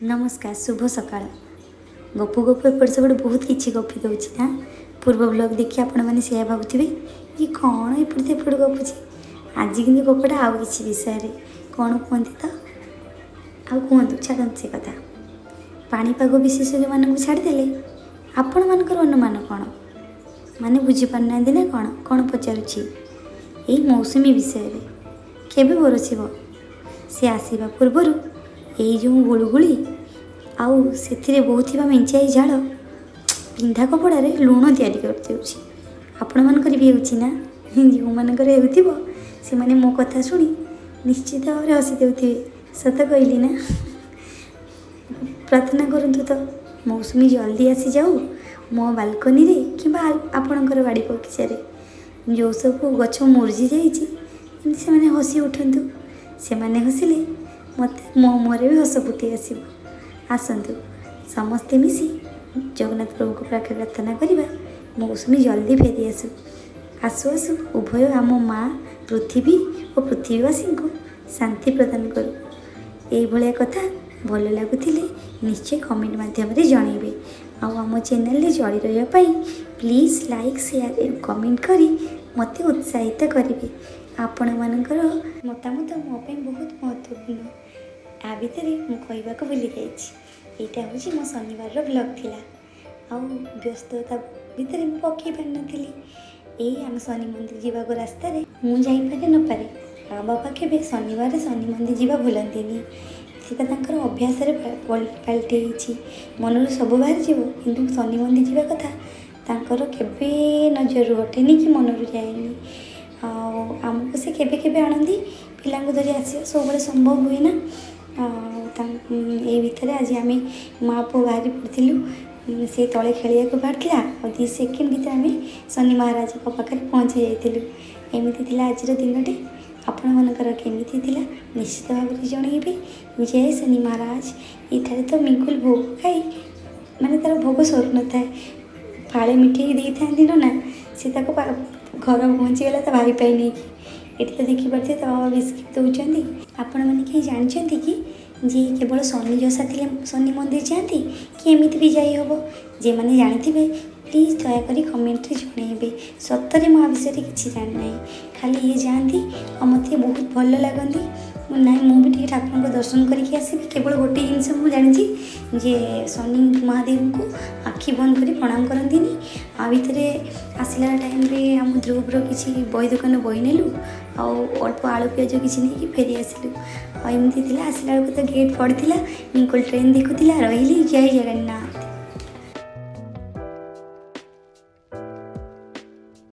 ନମସ୍କାର, ଶୁଭ ସକାଳ। ଗପୁ ଗପୁ ଏପଟ ସେପଟ ବହୁତ କିଛି ଗପି ଦେଉଛି ନା? ପୂର୍ବ ବ୍ଲଗ୍ ଦେଖି ଆପଣମାନେ ସେଇଆ ଭାବୁଥିବେ କି କ'ଣ ଏପଟ ସେପଟ ଗପୁଛି। ଆଜି କିନ୍ତୁ ଗପଟା ଆଉ କିଛି ବିଷୟରେ। କ'ଣ କୁହନ୍ତି ତ? ଆଉ କୁହନ୍ତୁ, ଛାଡ଼ନ୍ତୁ ସେ କଥା। ପାଣିପାଗ ବିଶେଷଜ୍ଞମାନଙ୍କୁ ଛାଡ଼ିଦେଲେ ଆପଣମାନଙ୍କର ଅନୁମାନ କ'ଣ? ମାନେ ବୁଝିପାରୁନାହାନ୍ତି ନା କ'ଣ? କ'ଣ ପଚାରୁଛି? ଏଇ ମୌସୁମୀ ବିଷୟରେ। କେବେ ବରଷିବ? ସେ ଆସିବା ପୂର୍ବରୁ ଏଇ ଯେଉଁ ଗୁଳୁଗୁଳି ଆଉ ସେଥିରେ ବହୁଥିବା ମେଞ୍ଚାଇ ଝାଳ ପିନ୍ଧା କପଡ଼ାରେ ଲୁଣ ତିଆରି କରିଦେଉଛି। ଆପଣମାନଙ୍କର ବି ହେଉଛି ନା? ଯେଉଁମାନଙ୍କର ହେଉଥିବ, ସେମାନେ ମୋ କଥା ଶୁଣି ନିଶ୍ଚିତ ଭାବରେ ହସି ଦେଉଥିବେ। ସତ କହିଲି ନା? ପ୍ରାର୍ଥନା କରନ୍ତୁ ତ ମୌସୁମୀ ଜଲ୍ଦି ଆସିଯାଉ ମୋ ବାଲକୋନିରେ କିମ୍ବା ଆପଣଙ୍କର ବାଡ଼ି ବଗିଚାରେ ଯେଉଁ ସବୁ ଗଛ ମୂର୍ଝି ଯାଇଛି, ଏମିତି ସେମାନେ ହସି ଉଠନ୍ତୁ। ସେମାନେ ହସିଲେ ମୋତେ ମୋ ମୁହଁରେ ବି ହସ ଫୁଟି ଆସିବ। ଆସନ୍ତୁ, ସମସ୍ତେ ମିଶି ଜଗନ୍ନାଥ ପ୍ରଭୁଙ୍କ ପାଖରେ ପ୍ରାର୍ଥନା କରିବା, ମୌସୁମୀ ଜଲ୍ଦି ଫେରି ଆସୁ। ଆସୁ ଆସୁ ଉଭୟ ଆମ ମା ପୃଥିବୀ ଓ ପୃଥିବୀବାସୀଙ୍କୁ ଶାନ୍ତି ପ୍ରଦାନ କରୁ। ଏଇଭଳିଆ କଥା ଭଲ ଲାଗୁଥିଲେ ନିଶ୍ଚୟ କମେଣ୍ଟ ମାଧ୍ୟମରେ ଜଣାଇବେ। ଆଉ ଆମ ଚ୍ୟାନେଲରେ ଯୋଡ଼ି ରହିବା ପାଇଁ ପ୍ଲିଜ୍ ଲାଇକ୍, ସେୟାର ଏବଂ କମେଣ୍ଟ କରି ମୋତେ ଉତ୍ସାହିତ କରିବେ। ଆପଣମାନଙ୍କର ମତାମତ ମୋ ପାଇଁ ବହୁତ ମହତ୍ତ୍ୱପୂର୍ଣ୍ଣ। ଆ ଭିତରେ ମୁଁ କହିବାକୁ ଭୁଲି ଯାଇଛି, ଏଇଟା ହେଉଛି ମୋ ଶନିବାରର ବ୍ଲଗ୍ ଥିଲା। ଆଉ ବ୍ୟସ୍ତତା ଭିତରେ ମୁଁ ପକାଇ ପାରିନଥିଲି। ଏଇ ଆମେ ଶନି ମନ୍ଦିର ଯିବାକୁ ରାସ୍ତାରେ। ମୁଁ ଯାଇପାରେ ନପାରେ, ମା ବାପା କେବେ ଶନିବାର ଶନି ମନ୍ଦିର ଯିବା ଭୁଲନ୍ତିନି। ସେଇଟା ତାଙ୍କର ଅଭ୍ୟାସରେ ପାଲଟି ହେଇଛି। ମନରୁ ସବୁ ବାହାରିଯିବ, କିନ୍ତୁ ଶନି ମନ୍ଦିର ଯିବା କଥା ତାଙ୍କର କେବେ ନଜରରୁ ହଟେନି କି ମନରୁ ଯାଏନି। ଆଉ ଆମକୁ ସେ କେବେ କେବେ ଆଣନ୍ତି। ପିଲାଙ୍କୁ ଧରି ଆସିବା ସବୁବେଳେ ସମ୍ଭବ ହୁଏ ନା। ଆଉ ଏଇ ଭିତରେ ଆଜି ଆମେ ମା ପୁଅ ବାହାରି ପଡ଼ିଥିଲୁ। ସେ ତଳେ ଖେଳିବାକୁ ବାହାରିଥିଲା ଆଉ 2 ସେକେଣ୍ଡ ଭିତରେ ଆମେ ଶନି ମହାରାଜଙ୍କ ପାଖରେ ପହଞ୍ଚି ଯାଇଥିଲୁ। ଏମିତି ଥିଲା ଆଜିର ଦିନଟି। ଆପଣମାନଙ୍କର କେମିତି ଥିଲା, ନିଶ୍ଚିତ ଭାବରେ ଜଣାଇବେ। ଜୟ ଶନି ମହାରାଜ। ଏଠାରେ ତ ମିଙ୍କୁଲ ଭୋଗ ଖାଇ ମାନେ ତା'ର ଭୋଗ ସରୁନଥାଏ। ଫାଳେ ମିଠେଇ ଦେଇଥାନ୍ତି ନନା, ସେ ତାକୁ ଘର ପହଞ୍ଚିଗଲା ତା ଭାଇ ପାଇଁ ନେଇକି। ଏଠି ତ ଦେଖିପାରୁଥିବେ, ତା ବାବା ବିସ୍କିଟ୍ ଦେଉଛନ୍ତି। ଆପଣମାନେ କେହି ଜାଣିଛନ୍ତି କି ଯେ କେବଳ ଶନି ଦଶା ଥିଲେ ଶନି ମନ୍ଦିର ଯାଆନ୍ତି କି ଏମିତି ବି ଯାଇ ହେବ? ଯେଉଁମାନେ ଜାଣିଥିବେ, ପ୍ଲିଜ୍ ଦୟାକରି କମେଣ୍ଟରେ ଜଣାଇବେ। ସତରେ ମୁଁ ଆ ବିଷୟରେ କିଛି ଜାଣିନାହିଁ। ଖାଲି ଇଏ ଯାଆନ୍ତି ଆଉ ମୋତେ ବହୁତ ଭଲ ଲାଗନ୍ତି। ମୁଁ ନାଇଁ, ମୁଁ ବି ଟିକେ ଠାକୁରଙ୍କ ଦର୍ଶନ କରିକି ଆସିବି। କେବଳ ଗୋଟିଏ ଜିନିଷ ମୁଁ ଜାଣିଛି ଯେ ଶନି ମହାଦେବଙ୍କୁ ଆଖି ବନ୍ଦ କରି ପ୍ରଣାମ କରନ୍ତିନି। ଆ ଭିତରେ ଆସିଲା ଟାଇମ୍ରେ ଆମ ଧ୍ରୁବର କିଛି ବହି ଦୋକାନ ବହି ନେଲୁ ଆଉ ଅଳ୍ପ ଆଳୁ ପିଆଜ କିଛି ନେଇକି ଫେରି ଆସିଲୁ। ଆଉ ଏମିତି ଥିଲା। ଆସିଲା ବେଳକୁ ତ ଗେଟ୍ ପଡ଼ିଥିଲା, ନିକୋଲ ଟ୍ରେନ୍ ଦେଖୁଥିଲା। ରହିଲି, ଜୟ ଜଗନ୍ନାଥ।